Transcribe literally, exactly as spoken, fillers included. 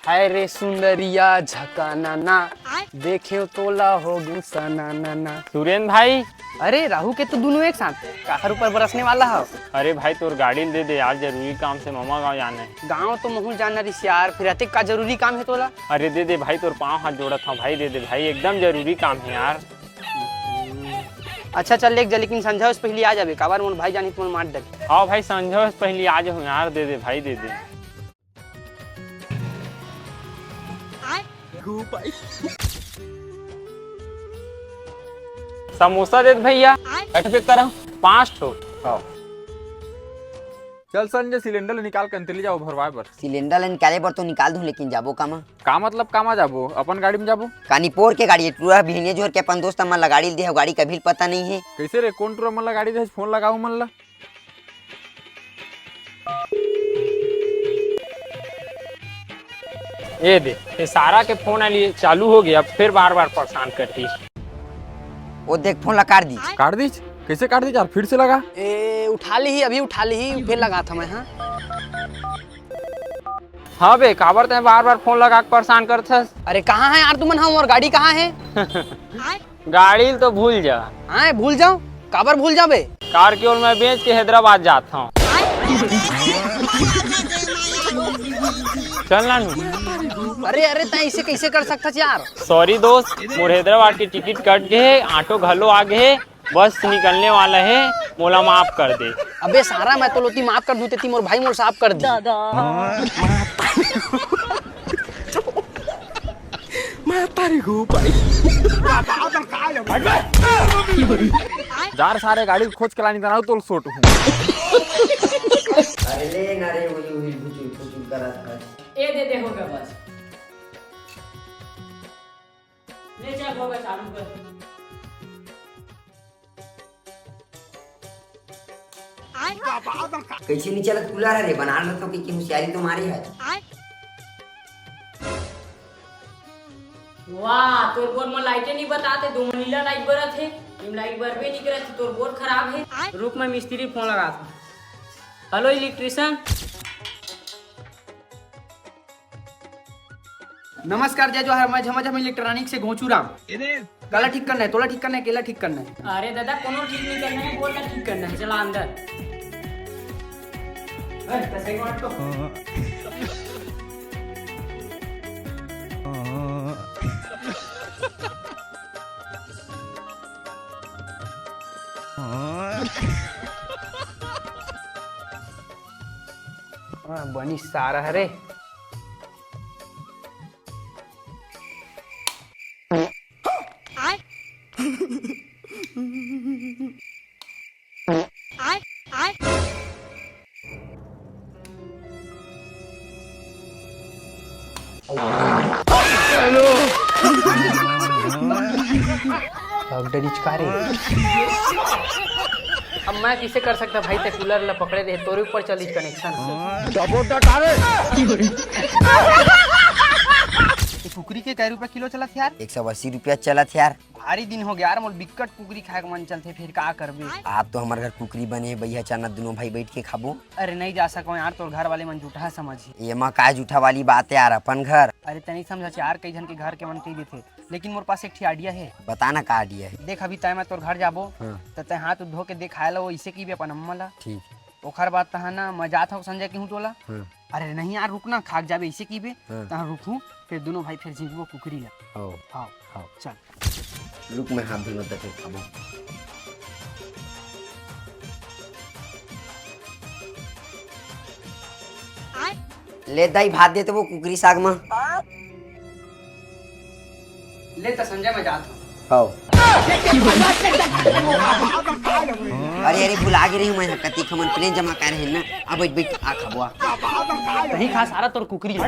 हाय रे सुंदरिया झकाना ना, देखेव तोला हो गुस्सा ना ना ना। सुरेन भाई। अरे राहु केतु दुनों एक साथ, काखर ऊपर बरसने वाला हो? अरे भाई तोर गाड़ी ल दे दे यार, जरूरी काम से मामा गाँव जाना हे। गाँव तो महूँ जाना रिस यार, फिर अतेक का जरूरी काम हे तोला? अरे दे दे भाई, तोर पाँव हाथ जोड़त हँव भाई, दे दे भाई, एकदम जरूरी काम हे यार। अच्छा चल, लेके जा, लेकिन संझा से पहिली आ जाबे, काबर मोर भाई जानही त मोला मार डरही। हाँ भाई, संझा से पहिली आ जाहूँ यार, दे दे भाई, दे दे। समोसा दे दे भैया। कट पे तरह। पाँच ठो। हाँ। चल संजय, सिलेंडर ल निकाल के अंते ले जाबो भरवाए बर। सिलेंडर ल निकाले बर तो निकाल दूं, लेकिन जाबो कामा? का मतलब कामा जाबो? अपन गाड़ी में जाबो। कानी पोर के गाड़ी हे, टूरा बिहनिया जोर के अपन दोस्त मन ला गाड़ी ल दे हव, गाड़ी कभी ल पता नहीं हे। कैसे रे, कौन टूरा मन ला गाड़ी दे हस? फोन लगाओ मन ला। ए दे, ये सारा के फोन आली चालू हो गया, फिर बार बार परेशान करती। वो देख, फोन ला काट दीच। काट दीच? कैसे काट दीच यार? फिर से लगा। ए, उठा लीही, अभी उठा लीही, फिर लगात हँव मैं, हाँ। हाँ बे, काबर तैं बार बार फोन लगा के परेशान करथस? अरे कहाँ हे यार तुमन, हाँ, मोर गाड़ी कहाँ हे? गाड़ी ल तो भूल जा। हाँ, भूल जाँव? काबर भूल जाँव बे? कार केवल मैं बेच के हैदराबाद जात हँव। चल ना नू। अरे, अरे, तैं इसे कैसे कर सकथस यार? Sorry दोस्त, मोर हैदराबाद के टिकट कट गे हे, ऑटो घलो आ गे हे, बस निकलने वाला हे, मोला माफ कर दे। अबे सारा, मैं तोला ओती माफ कर दूं, तेती मोर भाई मोला साफ कर दी। दादा। मैं तारी को भाई। जा रे सारे, गाड़ी खोज के लानी तना तो सोट हूँ। अरे ले ना रे, वो जो हिल फुचुल फुचुल करत हे। ए दे दे, हो गया बस। ले चल, हो गया, चालू कर। कैसे नहीं चलत कूलर हे रे? बनारस तो की, की होशियारी तुम्हारी है। वाह, तोर बोर में लाइटे नहीं बताते, दो मंजिला लाइट बरत हे, इम लाइट बरबे नहीं करत, तोर बोर खराब हे। रुक, मैं मिस्त्री फोन लगा दूं। Hello electrician. नमस्कार, जय जोहार, मैं झमाझम इलेक्ट्रॉनिक से घोंचू राम। काला ठीक करना हे, तोला ठीक करना हे, केला ठीक करना हे? अरे दादा, कोनो ठीक नहीं करना हे, बोल ना ठीक करना हे, चला अंदर। ए, तो सही बात तो। हाँ, बनी सारा हरे। अब डरिच का रे? अब मैं किसे कर सकता भाई, ते कूलर ला पकड़े रहे, तोरे ऊपर चलिच कनेक्शन। ये कुकरी के कै रुपया किलो चलत हे यार? एक सौ अस्सी रुपया चलत हे यार। भारी दिन हो गया यार, मोर बिक्कट कुकरी खाए के मन चलथे, फिर का करबे? आप तो हमर घर कुकरी बने हे, बइहा चाना दोनों भाई बैठ के खाबो। अरे नहीं जा सको यार, तोर घर वाले मन जूठा समझही। एमा का जूठा वाली बात हे यार, अपन घर। अरे तनी समझा यार, कई झन के घर के मन कही देथे, लेकिन मोर पास एक ठी idea हे। बता ना का idea हे? देख अभी तय मैं तोर घर जाबो, हाँ। त तय हाथ उठ धो के देखाए ला, वो इसे की भी अपन अम्मा ला। ठीक। ओखर बाद तहाँ ना मैं जात हूँ संजय के हूँ टोला। हाँ। अरे नहीं यार रुक ना, खाक जाबे इसे की बे। हाँ। तहाँ रुकहूँ, फिर दोनों भाई फिर झींकबो कुकरी ला। हाँ। हाँ। हाँ। चल। रुक, मैं हाथ धोना तक खाबो। ले दाई, भात देते वो कुकरी साग में। ले त संजय, मैं जात हूँ। हौ। अरे, अरे, भुला गे रही मैं, कति खमन प्लेन जमा कर रहे ना। अब बैठ, बैठ, आ खाबो, आ। कहीं खा सारा तोर कुकरी।